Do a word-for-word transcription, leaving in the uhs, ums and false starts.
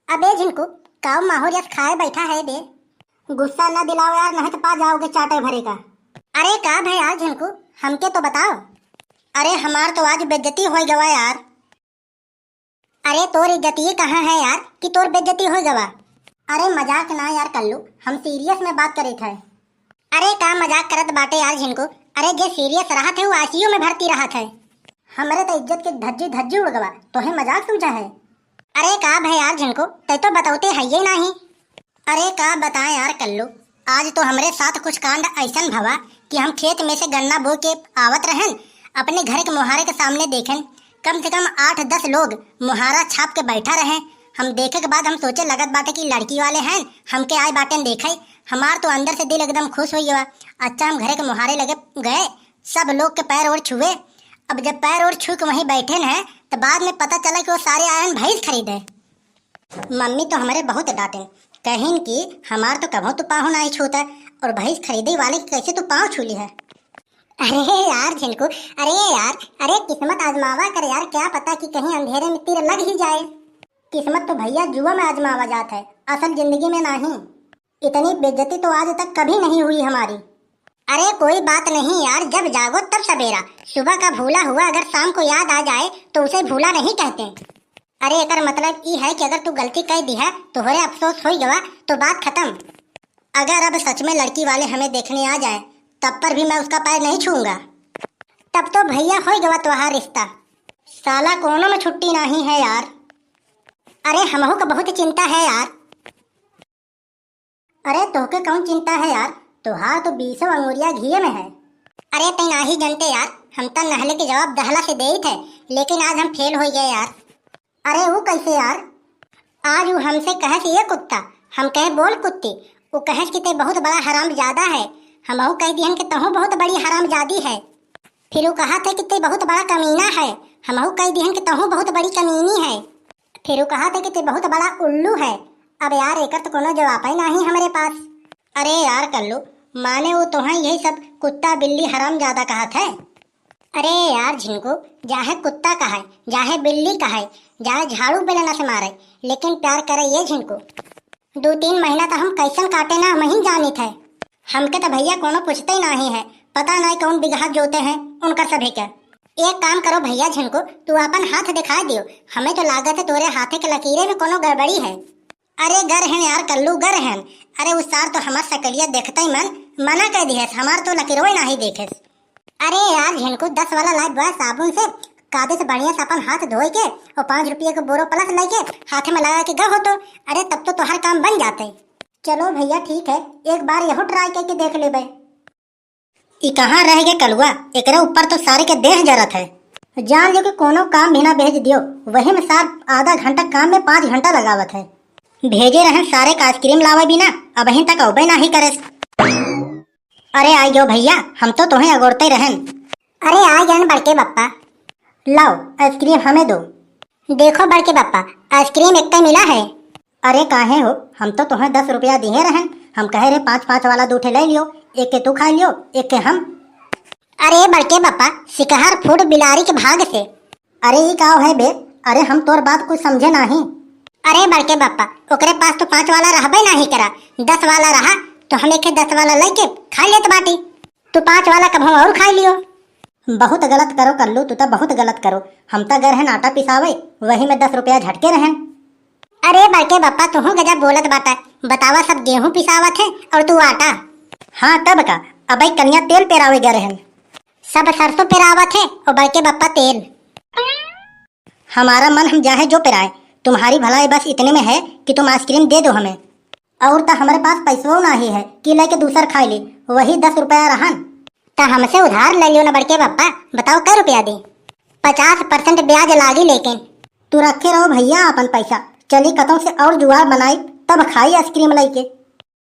अबे झिनकू, काऊ माहौर यस खाए बैठा है बे? गुस्सा न दिलाओ यार, नहीं तो पा जाओगे चाटे भरे का। अरे का भय यार झिनकू, हमके तो बताओ। अरे हमार तो आज बेइज्जती हो गवा यार। अरे तोर इज्जती कहाँ है यार कि तोर बेइज्जती हो गवा? अरे मजाक ना यार कल्लू, हम सीरियस में बात करे थे। अरे का मजाक करत बाटे यार झिनकू? अरे जे सीरियस रहत है वो आईसीयू में भर्ती रहत है। हमरे तो इज्जत के धज्जी धज्जी उड़ गवा, तोहे मजाक समझा है? अरे का भय यार झिनकू, तै तो बतौते है ये नाही। अरे का बताएं यार कल्लू, आज तो हमरे साथ कुछ कांड ऐसन भवा कि हम खेत में से गन्ना बो के आवत रहन, अपने घर के मोहारे के सामने देखेन, कम से कम आठ दस लोग मोहारा छाप के बैठा रहे। हम देखे के बाद हम सोचे लगत बाटे कि लड़की वाले हैं, हमके आए बाटेन देखे। हमार तो अंदर से दिल एकदम खुश हो गया। अच्छा हम घरे के मोहारे लगे गए, सब लोग के पैर ओर छुए। अब जब पैर ओर छू के वहीं बैठे न, तो बाद में पता चला कि वो सारे आयन भैंस खरीदे। मम्मी तो हमरे बहुत डांटे, कहिन कि हमार तो कभो तू पाँव नाही छूता और भैंस खरीदे वाले के कैसे तू पाँव छू ली है। अरे यार झिनकू, अरे यार, अरे किस्मत आजमावा कर यार, क्या पता कि कहीं अंधेरे में तीर लग ही जाए। किस्मत तो भैया जुआ में आजमावा जात है, असल जिंदगी में नाही। इतनी बेइज्जती तो आज तक कभी नहीं हुई हमारी। अरे कोई बात नहीं यार, जब जागो तब सवेरा। सुबह का भूला हुआ अगर शाम को याद आ जाए तो उसे भूला नहीं कहते। अरे एकर मतलब ई है कि अगर तू गलती कर दी है, तोहरे अफसोस हो गवा तो बात खत्म। अगर अब सच में लड़की वाले हमें देखने आ जाए तब पर भी मैं उसका पैर नहीं छूऊंगा। तब तो भैया हो गवा तोहार रिश्ता। साला कोनो में छुट्टी नहीं है यार। अरे हमहू का बहुत चिंता है यार। अरे तोहके कौन चिंता है यार, तोहार तो बीसों अंगुरिया घिये में है। अरे तै नाही जनते यार, हम त नहले के जवाब दहला से देई थे, लेकिन आज हम फेल हो गए यार। अरे वो कैसे यार? आज वो हमसे कहे से ये कुत्ता, हम कहे बोल कुत्ती, वो कहे कि ते बहुत बड़ा हराम ज्यादा है। हमहू कह दिहन कि तहू बहुत बड़ी हराम जादी है। फिर वो कहा थे कि ते बहुत बड़ा कमीना है, हमहू कह दिहन कि तहू बहुत बड़ी कमीनी है। फिर वो कहा थे कि ते बहुत बड़ा उल्लू है। अब यार एकर तो कोनो जवाब ही नाही हमरे पास। अरे यार कल्लू, माने वो तोहे यही सब कुत्ता बिल्ली हराम ज्यादा कहा थे। अरे यार झिनकू, चाहे कुत्ता कहे, चाहे बिल्ली कहे, चाहे झाड़ू बेलना से मारे, लेकिन प्यार करे ये झिनकू। दो तीन महीना तो हम कैसन काटे ना हम ही जानित है। हमके तो भैया कोनो पूछते ही नाही है, पता नहीं कौन बिगहा जोते हैं उनकर सभी के। एक काम करो भैया झिनकू, तू अपन हाथ दिखाई दियो, हमें तो लागत है तोरे हाथे के लकीरे में कोनो गड़बड़ी है। अरे गर हैं यार कल्लू, गर हैं। अरे उस सार तो हमार सकलिया देखते ही मन मना कर दिहस, हमार तो लकीरवे नाही देखेस। अरे यार झिनकू, दस वाला लाइफ बॉय साबुन से कादे से बढ़िया से अपन हाथ धोए के और पाँच रुपये के बोरो प्लस लेके हाथे में लगा के गहो तो, अरे तब तो तोहर काम बन जाते। चलो भैया ठीक है, एक बार यहो ट्राई करके देख लेबे। ई कहाँ रह गए कलुआ? एकरे ऊपर तो सारे के देह जरत है। जान लो कि कोनो काम भी ना भेज दियो, वही में सार आधा घंटा काम में पाँच घंटा लगावत है। भेजे रहन सारे का आइसक्रीम लावे बिना, अबहिन तक अउबे नाही करे। अरे आई गयो भैया, हम तो तोहे अगोरते रहन। अरे आ गए बड़के बप्पा। लाओ, आइसक्रीम हमें दो। देखो बड़के बप्पा, आइसक्रीम एक मिला है। अरे काहे हो, हम तो तोहे दस रुपया दिहे रहन, हम कहे रे पाँच पाँच वाला दो ठे ले लियो, एक के तू खा लियो, एक के हम। अरे बड़के बप्पा, सिकहर फूट बिलारी के भाग से। अरे ई का है बे? अरे हम तोर बात कुछ समझे नाही। अरे बड़के बप्पा, ओकरे पास तो पाँच वाला रहबे नाही करा, दस वाला रहा, तो हम एक दस वाला लेके खा लेत बाटी। तू पाँच वाला कभो और खा लियो। बहुत गलत करो कल्लू, तू तो बहुत गलत करो। हम तो गए रहन आटा पिसावे, वही में दस रुपया झटके रहन। अरे बड़के बप्पा, तुहू गजब बोलत बाटा। बतावा, सब गेहूं पिसावत है और तू आटा। हाँ तब का, अबे कनिया तेल पेरावे गए रहन। सब सरसों पेरावत है और बड़के बप्पा तेल। हमारा मन हम चाहे जो पेराए, तुम्हारी भलाई बस इतने में है कि तुम आइसक्रीम दे दो हमें। और तो हमारे पास पैसों नाही है कि लेके दूसर खाई ली, वही दस रुपया रहन। तो हमसे उधार ले लियो ना बड़के बप्पा, बताओ कै रुपया दी? पचास परसेंट ब्याज लागी लेकिन। तू रखे रहो भैया अपन पैसा, चली कतों से और जुगाड़ बनाई, तब खाई आइसक्रीम लेके।